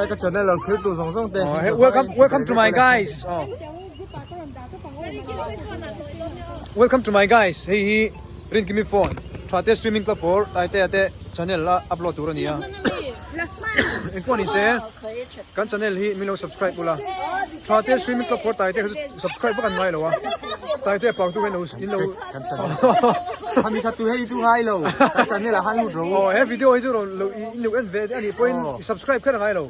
Ka channel lo thlir tu zawng zawng te. Oh, hey, welcome welcome to my guys. Oh. Welcome to my guys. Hei hi Rinkimi phone. Thate swimming club for Taite ate channel a upload tur ania. Engpawh ni se kan channel hi min lo subscribe ula. Thate swimming club for Taite kha chu subscribe vak an ngai lo a. Taite pang tu hian lo in lo Kan channel. Khami kha chu hei chu ngai lo. Kan channel ah han lut ro. Oh, he video hi chu lo lo in lo en ve ani pawhin subscribe kher a ngai lo.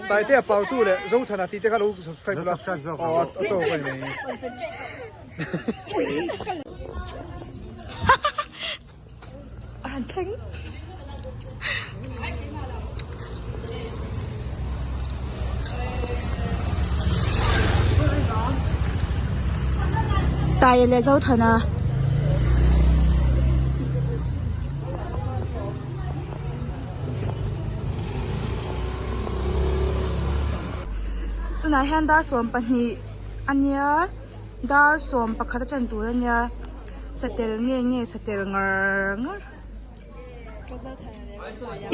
Taite a pau tu leh Zothana tih te kha lo subscribe ula. Oh, a tawk a ni mai. Taia leh Zothana tunah hian dar 12 ania dar 11 a ṭan tur ania satel nge nge satel ngar ngar.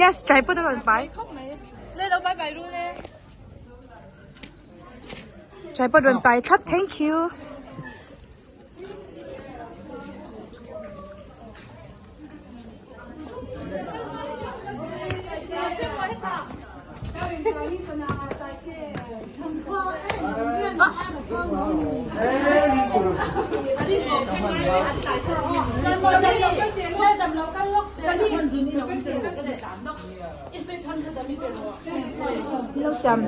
Yes tripod a rawn pai tripod rawn pai thlap thank you. Lo siam.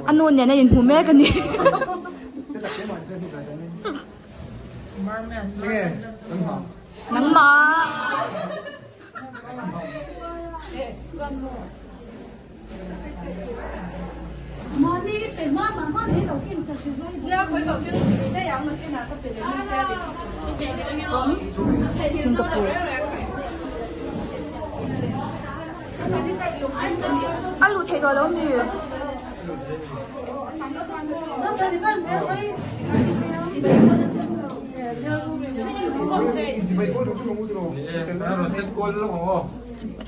A nu nen a inhmu mek a ni. Nangmah. Singapore. A luh theih tawh lo mi?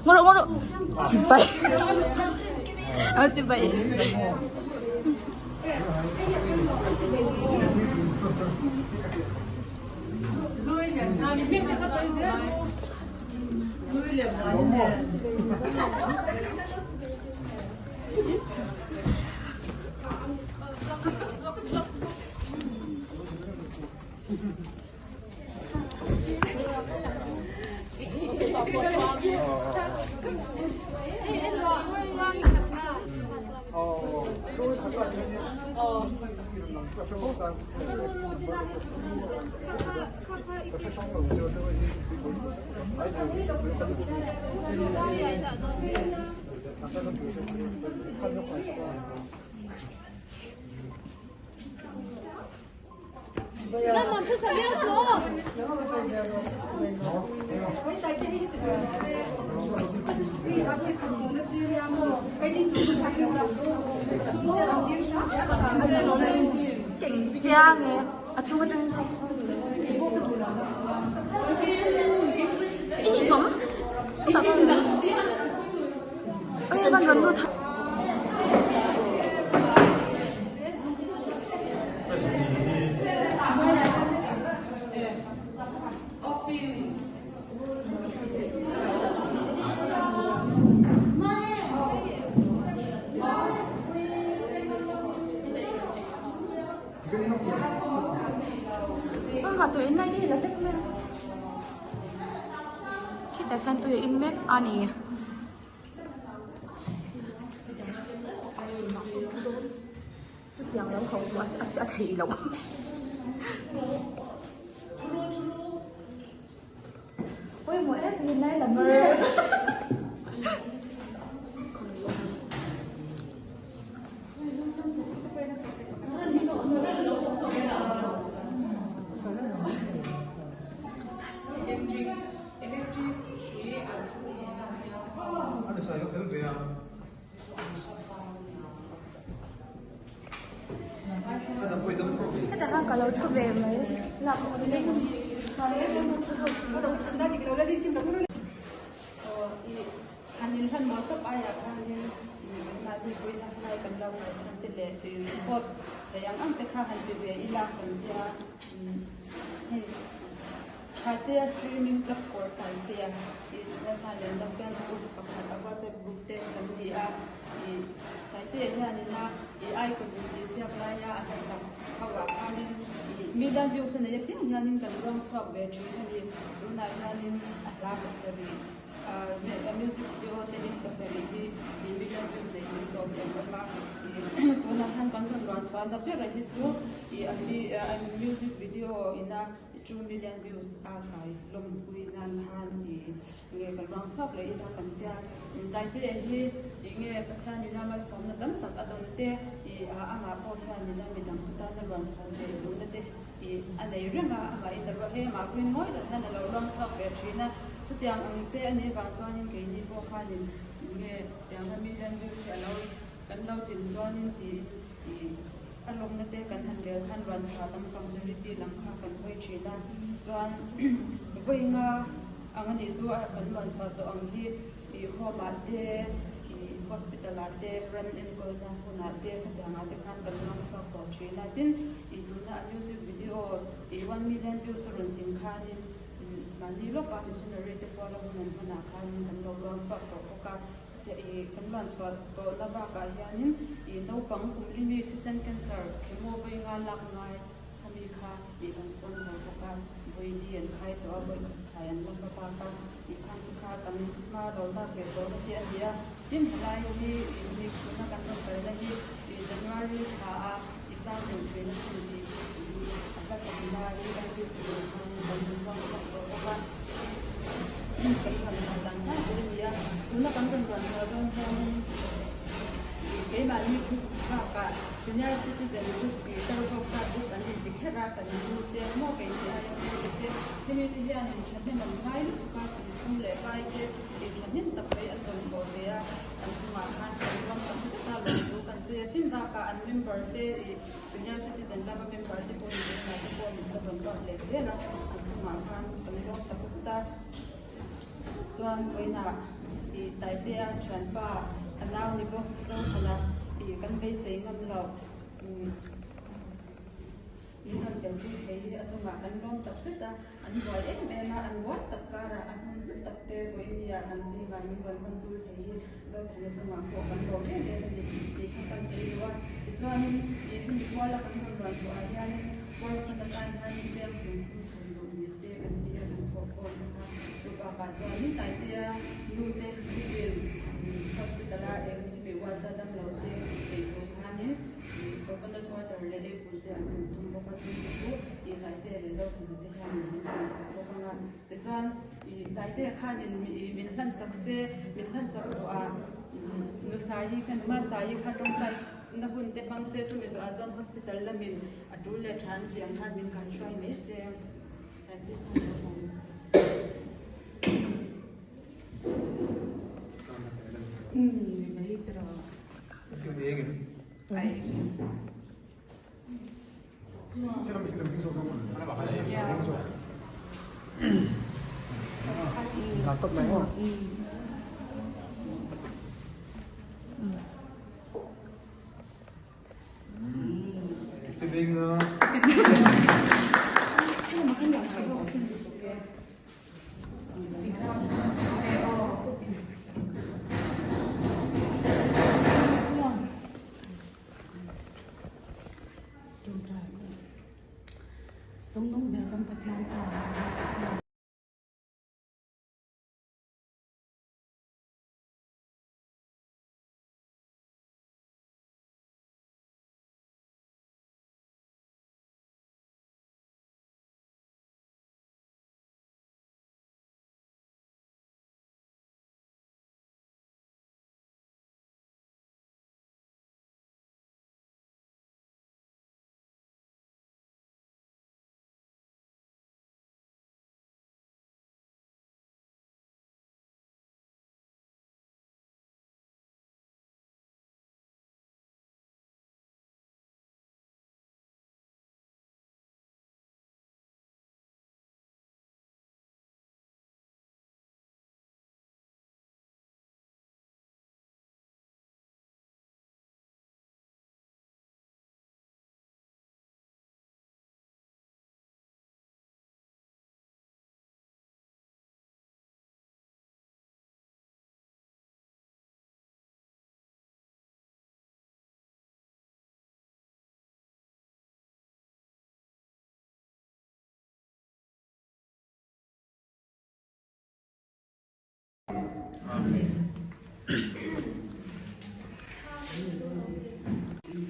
Ngawh rawh ngawh rawh. Chibai. A chibai. Keng chiang e a chhung atang i ni tawm ai van rawn lut. Kha tui in lai hi la vek mai a. Khitah khian tui a in mek a ni. Chutiang lo ho chu a theih loh. Pawimawh em em lai la mar. Hetah khan ka lo thu ve mai lak Thatea streaming club kawr Taitea tih nasa leh na fans group pakhat a WhatsApp group te kan ni a ih Taitea hianin a ih icon in tih siak laia a hlasak ho ah khanin ih million views a nei apiang hianin kan ruang chhuak ve thin a ni tunah hianin a hla pasarih ah music video te in pasarih hi ih million views nei tling tawh hi an awm a ih tunah hian kan rawn ruang chhuahna ber hi chu ih a music video ina. 2 million views a kai lawmpui nan khan i nge kan ruang chhuak leh ila kan tia Taite hi i nge Pathian ina malsawmna tam tak a dawn te i a amah pawh hian ina midang tana ruang chhuak ve duhna te i a nei reng a amah in a ruah he amah pawhin mawi tak hian a lo ruang chhuak ve thin a chutiang ang te a nih vang chuanin keini pawh khanin nge tianga million views te a lo kan lo tlin chuanin tiin i A lawmna te kan han rel khan ruan chhuah lampang charity lam kha kan hawi thin a, chuan vawiinga ang a nih chu a kan ruan chhuah tawh ang hi ih home ah te ih hospital ah te ran enkawlna hunah te chutiang ah te khan kan ruang chhuak tawh thin a, tin ih tuna a music video ih one million views a rawn tin khanin mahni lawka missionary te pawh la hun an hmanah khanin kan lo ruang chhuak tawh bawk a. Kan van chhuah tawhna bakah hianin ih naupang kum li mi thisen cancer chemo vawi nga lak ngai khami kha ih kan sponsor bawk a, vawi li an khai tawh a, vawi khat khai an la hma bak a, ih khang te kha kan hma lo lak ve tawhna te a ni a. Tin helai hi ih mi tuna kan rawn kalna hi ih January thla a ih chang tel thin a sin tih ih a hla sakna hi kan rin chhe lo khan kan rawn ruang chhuak tawh bawk a. Kan rawn chhuah dan dan tur a ni a, tuna kan rawn ruan chhuah dawn hianin keimahni group bakah senior citizen group tih tar zawk ta group an inti kher a, kan nu te maw keini aia nu te hemi te hianin thahnem an ngai lutuk a tih sum leh pai te tih thahnem tak mai an rawn thawh ve a, an chungah khan kan ruang tak zet a lawm thu kan sawi a, tin bakah an member te ih Senior citizen lama member te pawh ni leh te pawh min la rawn ruat leh zel a, an chungah khan kan lawm tak zet a. Chuan vawiinah ih Taipei-a thianpa a nau ni bawk Zothana ih kan beisei ngam loh. Min rawn telpui thei hi a chungah kan lawm tak zet a, an buai em em a, an buai tak karah a hmun hlu tak te vawinia kan zingah min rawn hman tul thei hi Zothana chungah pawh kan lawm em em a ni tih kha kan sawi duh a. Tichuanin ih hemi kuala kan rawn ruan chhuahah hianin World Cup atan hianin cheng sing thum chhun duh ni se kan ti a, kan thawh khawm kha. Chu bakah chuanin Taitea nu te Khawbil Hospital-a eng hemi ward-a damlo te ei tur khanin Coconut water leh apple te an rawn tum bawk a, chung te chu ih Taitea leh Zothana te hianin an sawi sak bawk ang a. Tichuan ih Taitea khanin ih min hlan sak se, min hlan sak zawh ah nu Saii kha nu Masaii kha tawngtai na hun te hmang se, chumi zawh ah chuan hospital lamin a tul leh tha an tih ang khan min kan hruai mai se. Taitea khan a awm. Umm ni mai tiraw. Chungnung ber kan Pathian.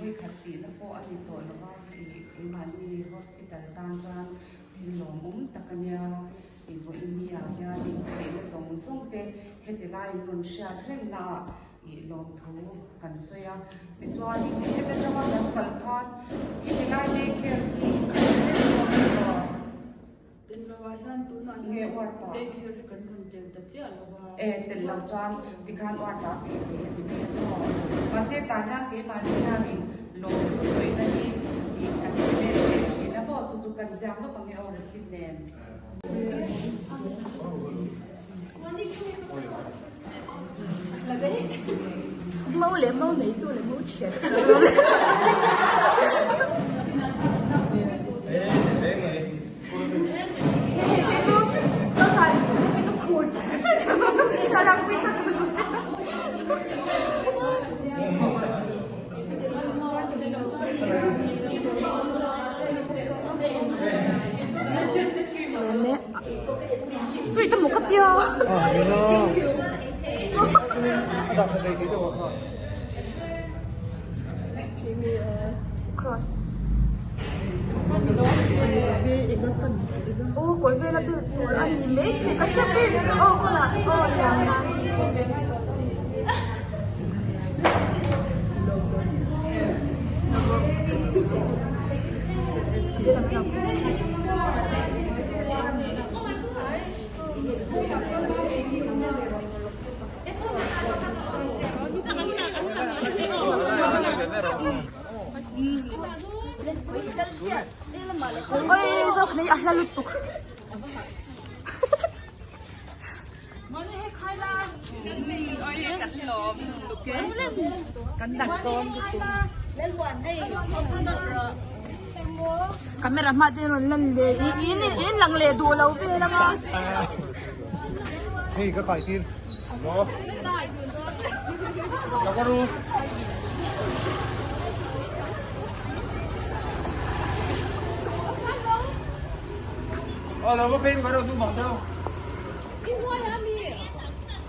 Vawikhat tihna pawh a ni tawh lo va, ih keimahni hospital tan chuan thil lawmawm tak a nia. Ih vawiin mi ah hian intheihna zawng zawng te heti laiin rawn hriat reng na ah ih lawmthu kan sawi a. Tichuanin heta tanga kan kal khan heti lai daycare hi kan hre dawn a ni lo. Enloah hian tunah hian daycare hi kan rawn tel ta chiah lo a. E, tel lo chuan tikhan uarta a peh thei a ti mai a maw? Mahse tah hian keimahni hianin lawmthu sawina hi ih kan ti let leh thin a maw? Chu chu kan ziak lawk ang e aw receipt nen. Mo leh mo neitu leh mo thian Hei chu hei chu khur char char thlalak pui tak Sweet emaw ka tia. Cross. Aw kawi vela build tur a ni mai thei ka hre bik aw kawlah aw lian a. Oi zawk nei a hla lutuk. Camera hma te rawn lan leh in in lang leh duh lo vel anga. Hei ka kai tir. Lo. Lo có phim có đâu thu mỏng đâu.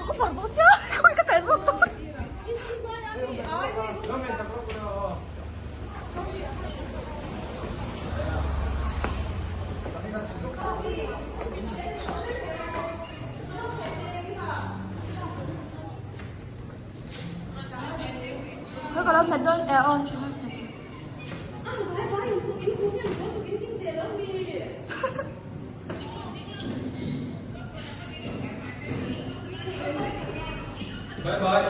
Ka far bawk sia khawi ka telh bawk dawn. Khawi ka lo hmet dawn e aw. Bye bye.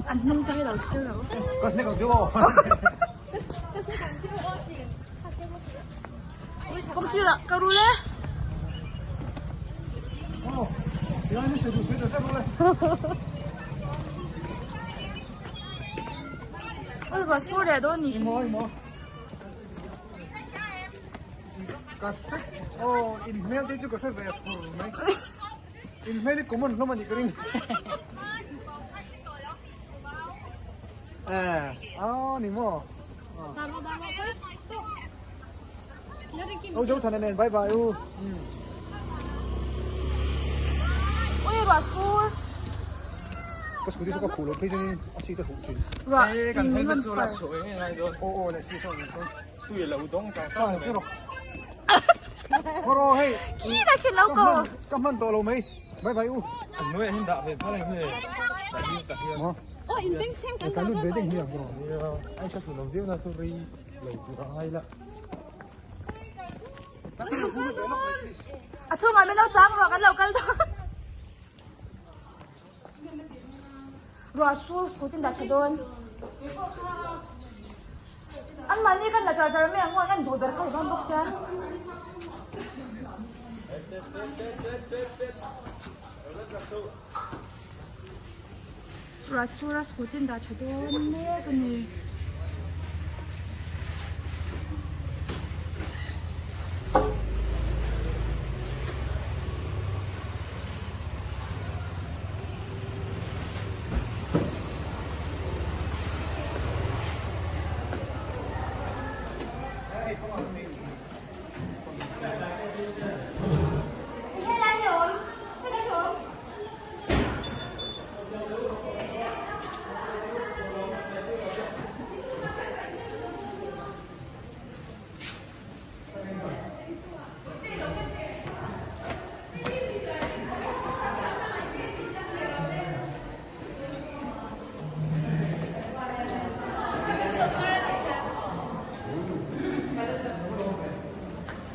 An hnung te hi lo thlir lo. Ka hnek ang chu aw. Kawng sirah ka rul e. Oi ruah sur leh dawn ni. Ka hre aw in hmel te chu ka hre ve fur mai. In hmel hi common hlawm a nih ka ring. Eh, aw ni maw. Âu dấu thần này bye bye u. Ui ruah sur. Ka scooty chu ka khuh lo phei chuan a seat a huh thin. Ruah Kan helmet chu lak chhuah eng ngai dawn. Aw aw leh si saw ni chuan. Tui lo dawng chang chang mai. Khaw rawh hei. Khi ta khi lo ko. Ka hman tawh lo mai. Bye bye u. An hnuai ah hian dah ve phal ang nge. Dah hi tak hian. Aw in beng chheng kan dah dawn bai. Ai ka chhun awm viau na chu rei lo tur a ngai la. A chhungah min lo chang rawh kan lo kal dawn. Ruah sur scooty in dah tha dawn. An mahni kan la char char mai ang aw an duh ber kha i dawn bawk sia. Ruah sur a scooty in dah tha dawn mek a ni.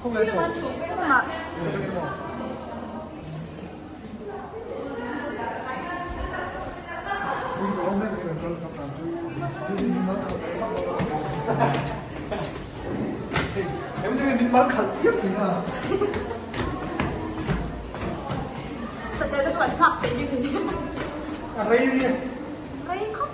Chungah. Satel ka chu an nghak peih bik ni. Rei khawp.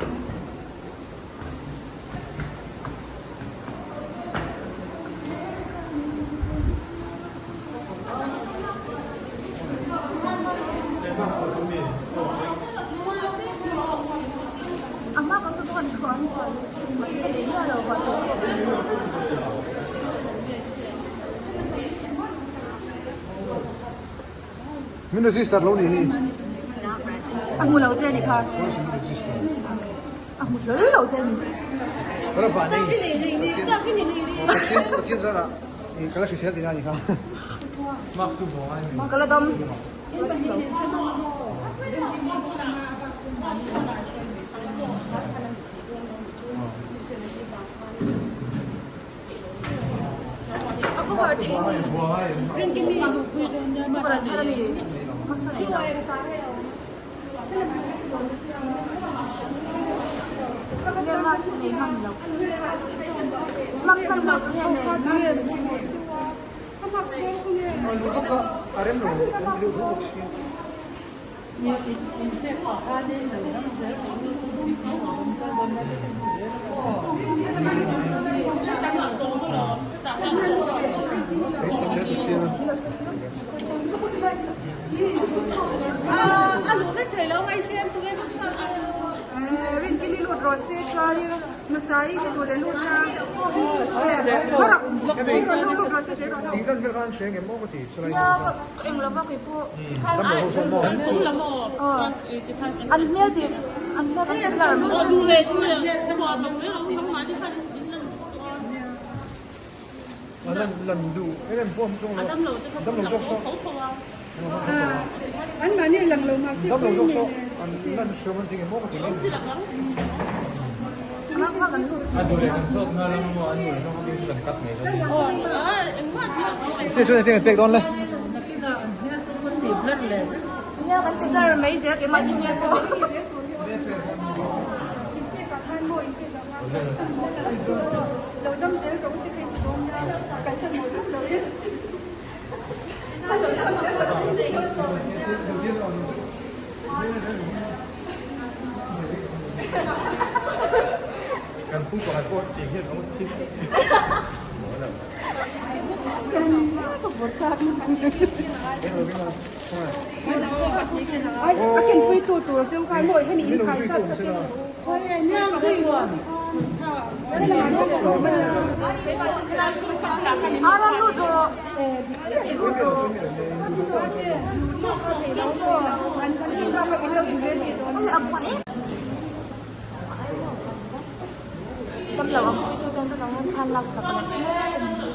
A hma kan chu kan thuam Min register lo ni hi. A hmu lo che ni kha. A hmu hlawl lo che ni. Kala pa nei. Pathian zara kala hrisel tina ni kha. Kala dam. A cover thei ni. Cover an thar ami. Nge mask nei hman lo. Mask hman lo nge nei. A rem lo an ti deuh bawk si. Rinkimi lut rawh se chuanin hmasa i hi duh leh lut na lut rawh se nia ka eng lova kei pawh an hmel tih an hmel kan tih lar Nia kan ti lar mai zel keimahni hmel pawh. Aron lut rawh lut rawh a buai em Damlo ang puitu ten tunah hian thlan lak sak leh mek a ni.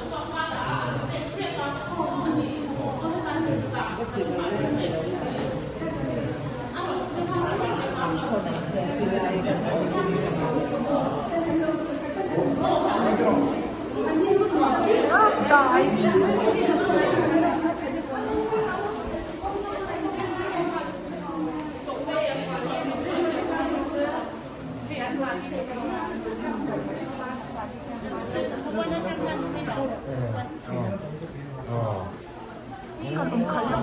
Kan awm khalh lo.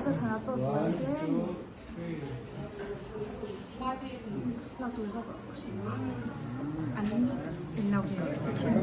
Zothana pawh buai hle a ni. Lak tur zawk a an inlo ve vek si khian.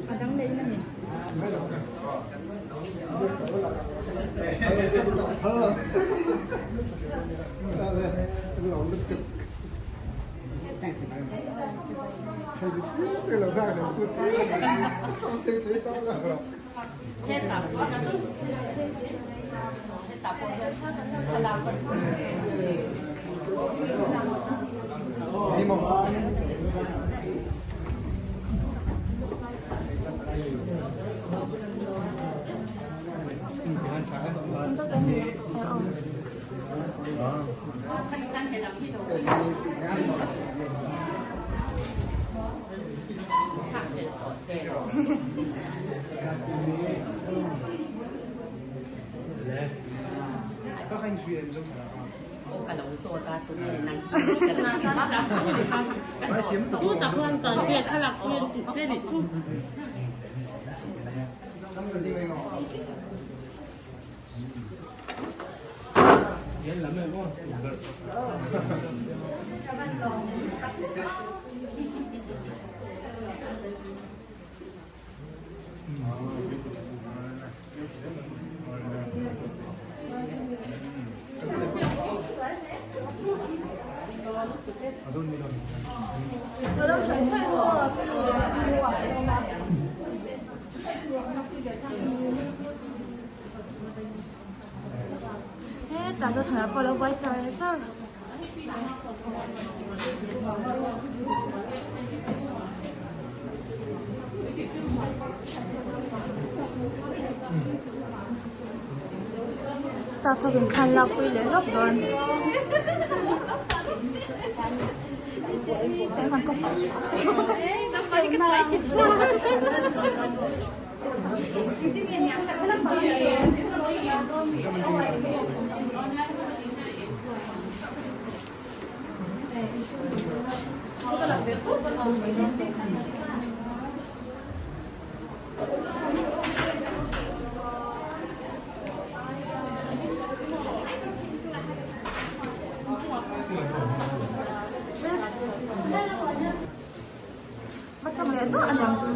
A dang leh in a ni. Hetah chuan thlan pawh a lo buai char char. Staff ho in thlan lak pui leh lawk dawn. Hmachang leh duah aniang chu.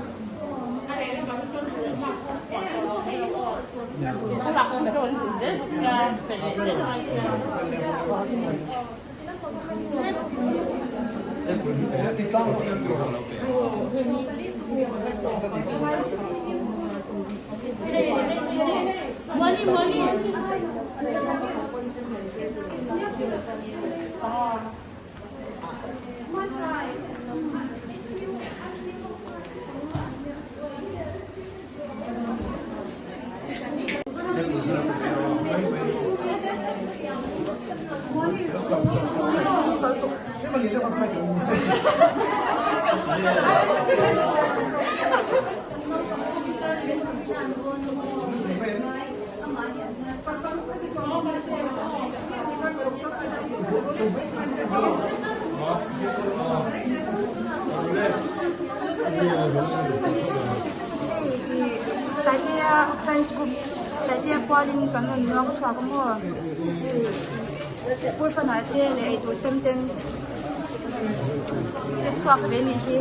Taitea fans group Taitea pualin kan rawn luang chhuak a maw hei purfanah te leh eitur sem ten te chhuak ve a nih hi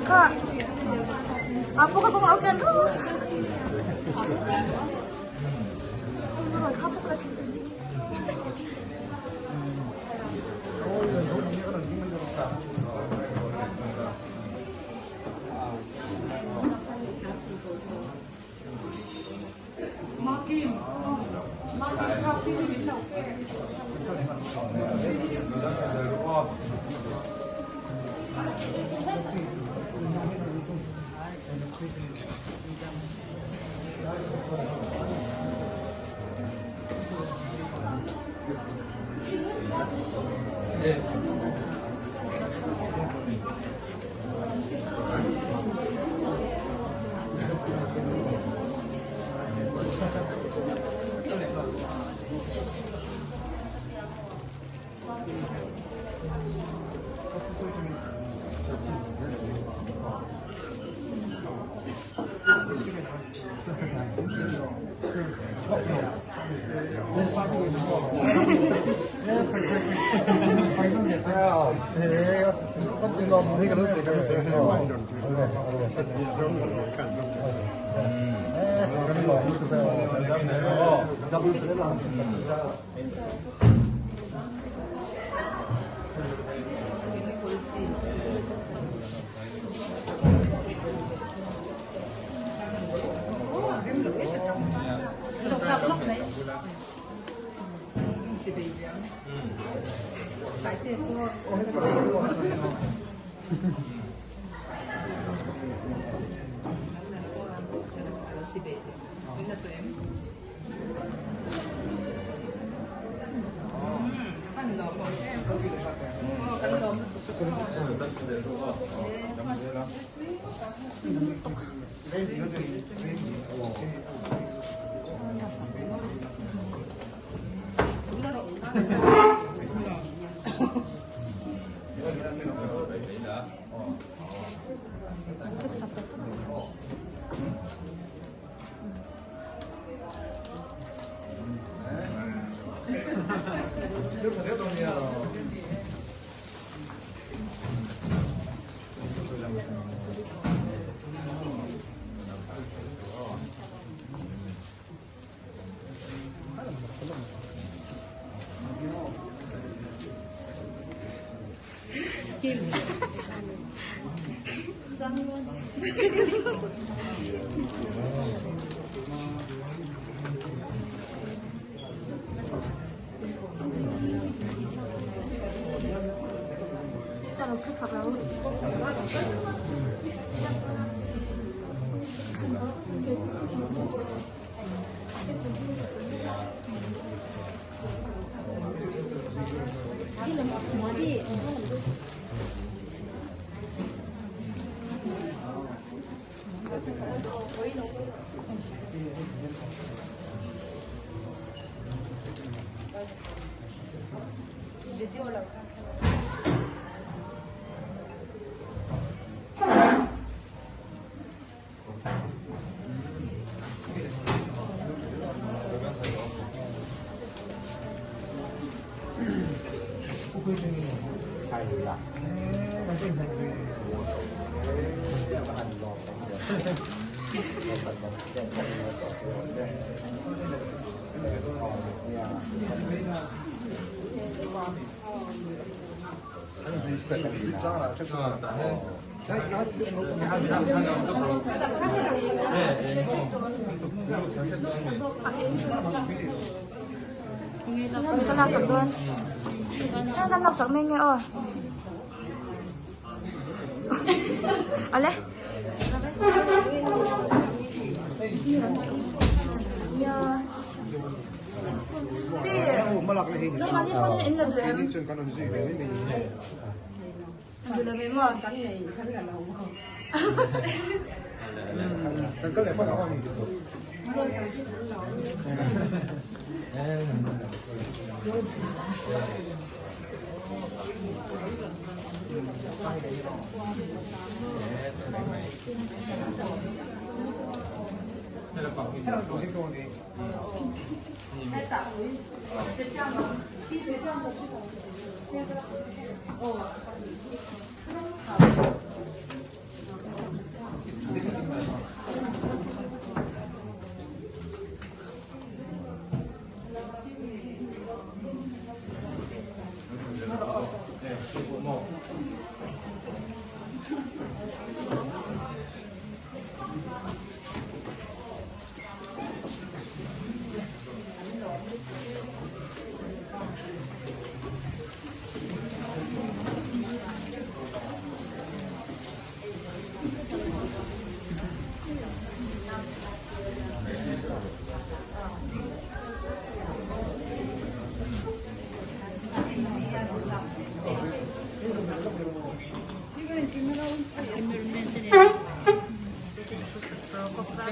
kha a pawh kha kawng lo ken ru. Ka laksak dawn. Kan laksak mai nge aw. Awle. Ya. Pi. Nangmahni phone in la duh em? Duh lo ve maw? Ai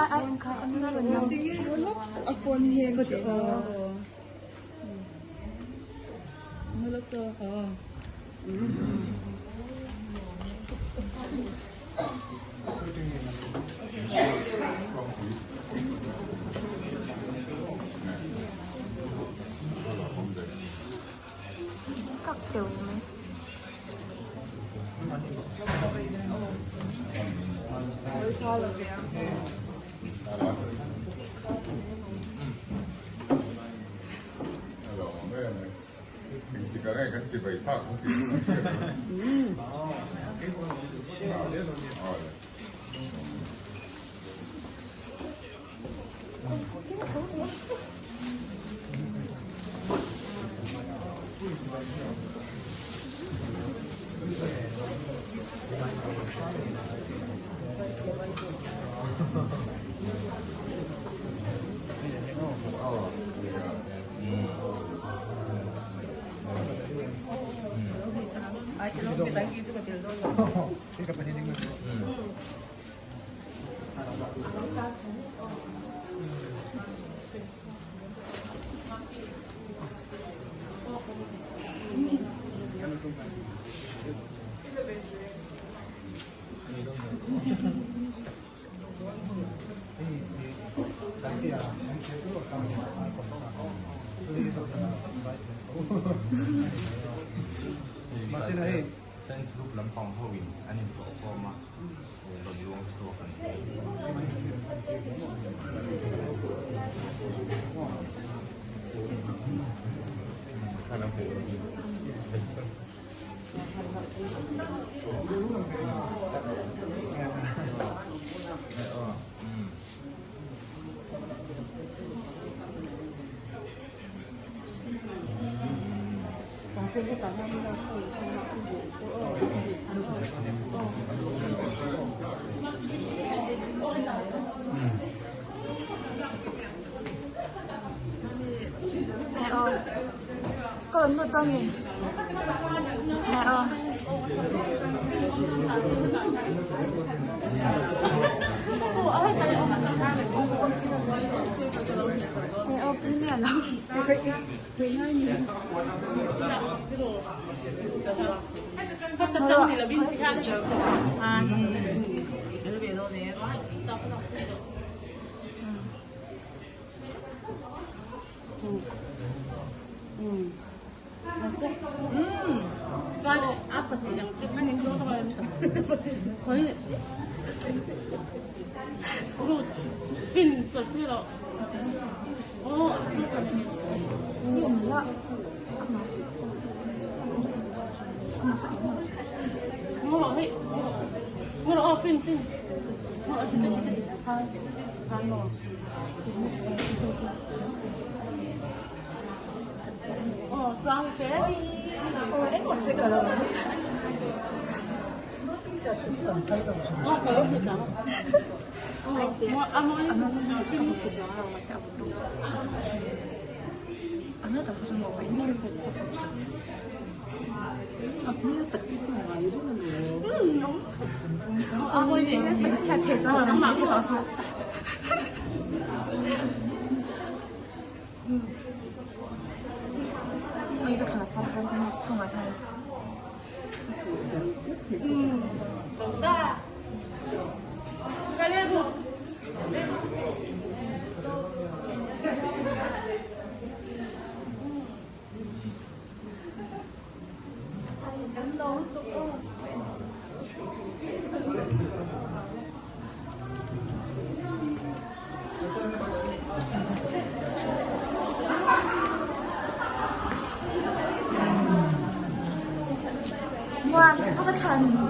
ai ai kha camera rawn lang. Kak teuh mai. Fans group lampang ho in an intlawh khawm a, rawn luang chhuak a ni. Nè aw ka rawn lut dawn nge nè aw nè aw premier lo. chan.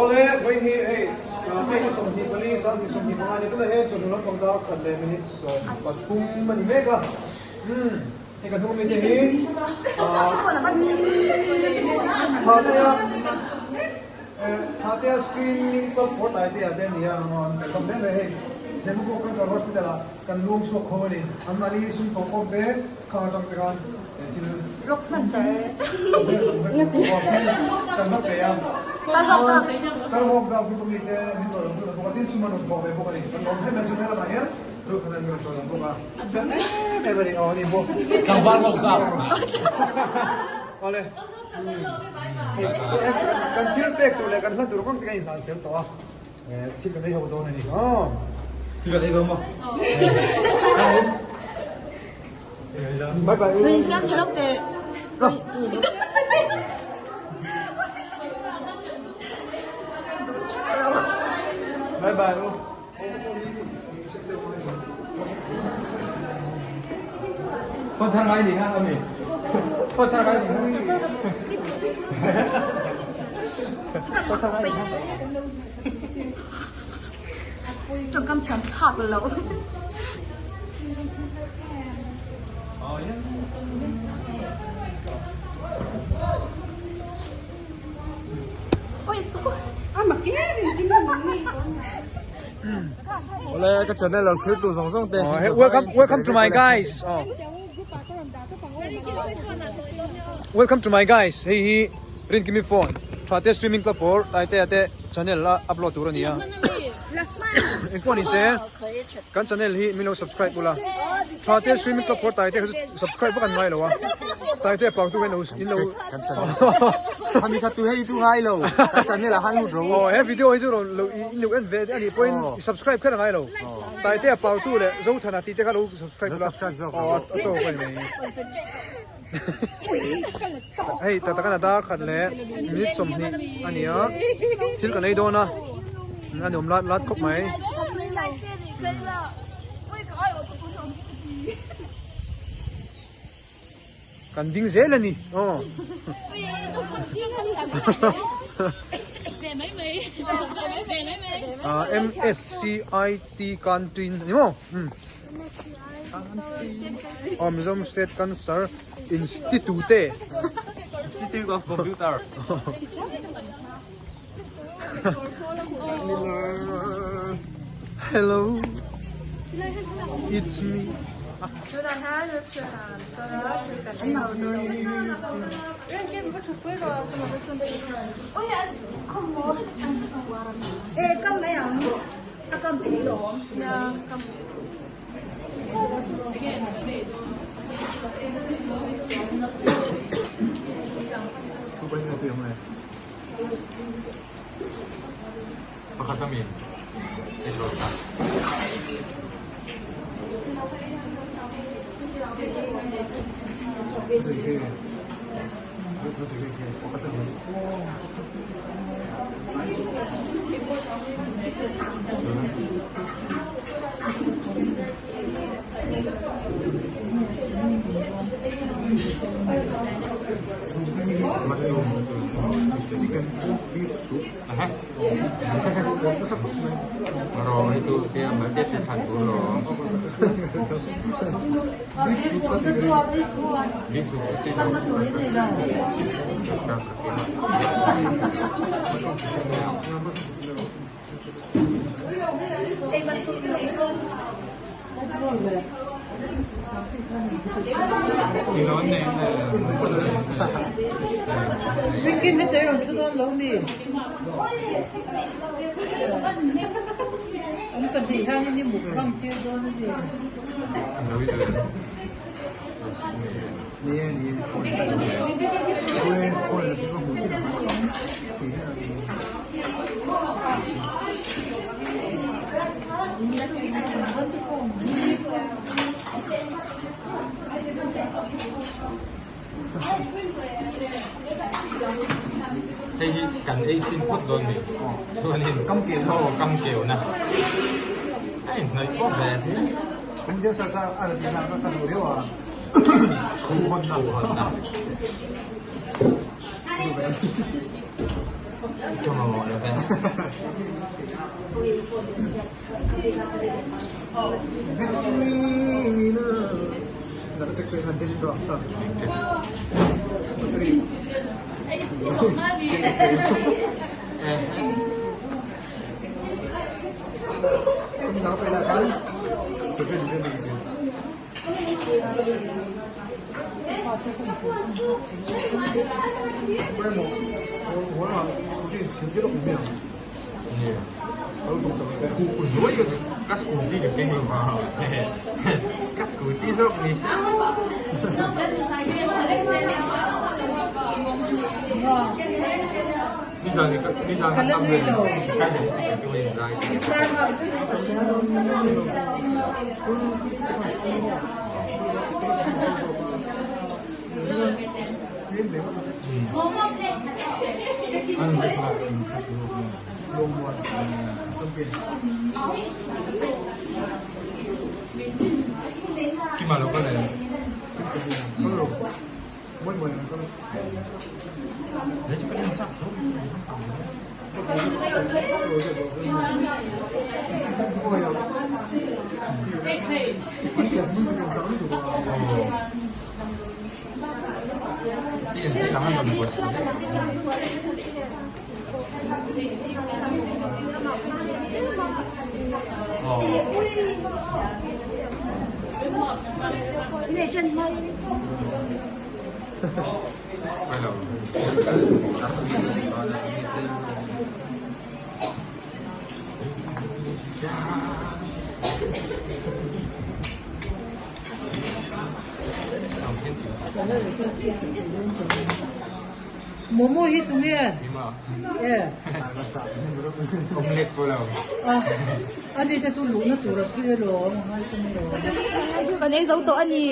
Awle, vawiin hi hei May ni 24, 2025 ni tunah hian chawhnu lampang dar khat leh minute 13 a ni mek a. Umm, hei ka hnung mite hi Thatea Thatea Streaming Club for Taitea te a ni a, an pe hlawm hle mai hei. Zemabawk Cancer Hospital ah kan luang chhuak ho a ni. Anmahni sum thawh khawm te khang atang te khan thil Rock hman char kan va pe a. Tar hawk deuh group ami te min chawi ang bawk a, tin sum an rawn thawh ve bawk a ni. Kan lawm hle mai chu helamah hian Zothana min rawn chawi ang bawk a. Fel em em a ni. Aw a ni bawk. Tlangval hawk deuh. Awle. Kan thil pek tur leh kan hla tur kawng te kan inhlan fel tawh a. Thil kan ei ho dawn a ni. Aw. Thil kan ei dawn maw? Bye bye. Rin siam chhe lawk teh. Bye bye. Phone thar ngai ni ha ami. Phone thar ngai ni ha. Phone thar ngai ni ha. Tawngkam thiam thlak lo. Ole ka channel lo thlir tu zawng zawng te. Welcome welcome to my guys. Oh. Welcome to my guys. Hei hi Rinkimi phone. Tha te swimming club for Taitea te channel a upload tur a ni a. Engpawh ni se kan channel hi min lo subscribe ula. Tha te swimming club for Taitea kha chu subscribe vak an ngai lo a. Taitea pang tu hian in lo Khami kha chu hei chu ngai lo. Kan channel ah khan lut ro. Aw he video hi chu rawn lo in lo en ve a nih pawhin i subscribe kher a ngai lo. Taitea pang tu leh Zothana tih te kha lo subscribe ula. Aw a tawk a ni mai. Hei tah takana dar khat leh minute 20 a ni a, thil kan ei dawn a, a nuam lat lat khawp mai. Kan ding zel a ni aw. MSCIT Canteen a ni maw? Aw Mizoram State Cancer Institute. Institute of Computer. Hello, it's me. Pakhat ami ei zawh ta. Chicken pork beef soup. Rawng hi chu tia mal te te thlan tur lawm. Hei hi kan ei chin phawt dawn ni chuanin kam keu na a inhnawih pawh ve thei. Ka mamawh lo ve. Ka scooty ka keng lo vang che ka scooty zawk ni se. Nizan nizan ka tam len ka den ka tu in lai. Kima lo kal em? Momo hi tunge? Omelette pawh lo. Ani te chu luhna tur a thui alawm a ngai tum alawm. Kan ei zo tawh a ni.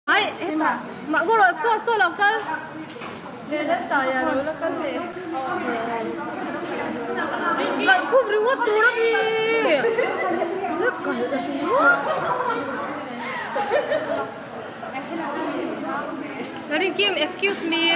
Ai hetah mah go rawh saw saw lo kal leh leh tai ah lo la kal leh kalh khum ringawt tur a mi kalh ringawt Rinkim excuse me.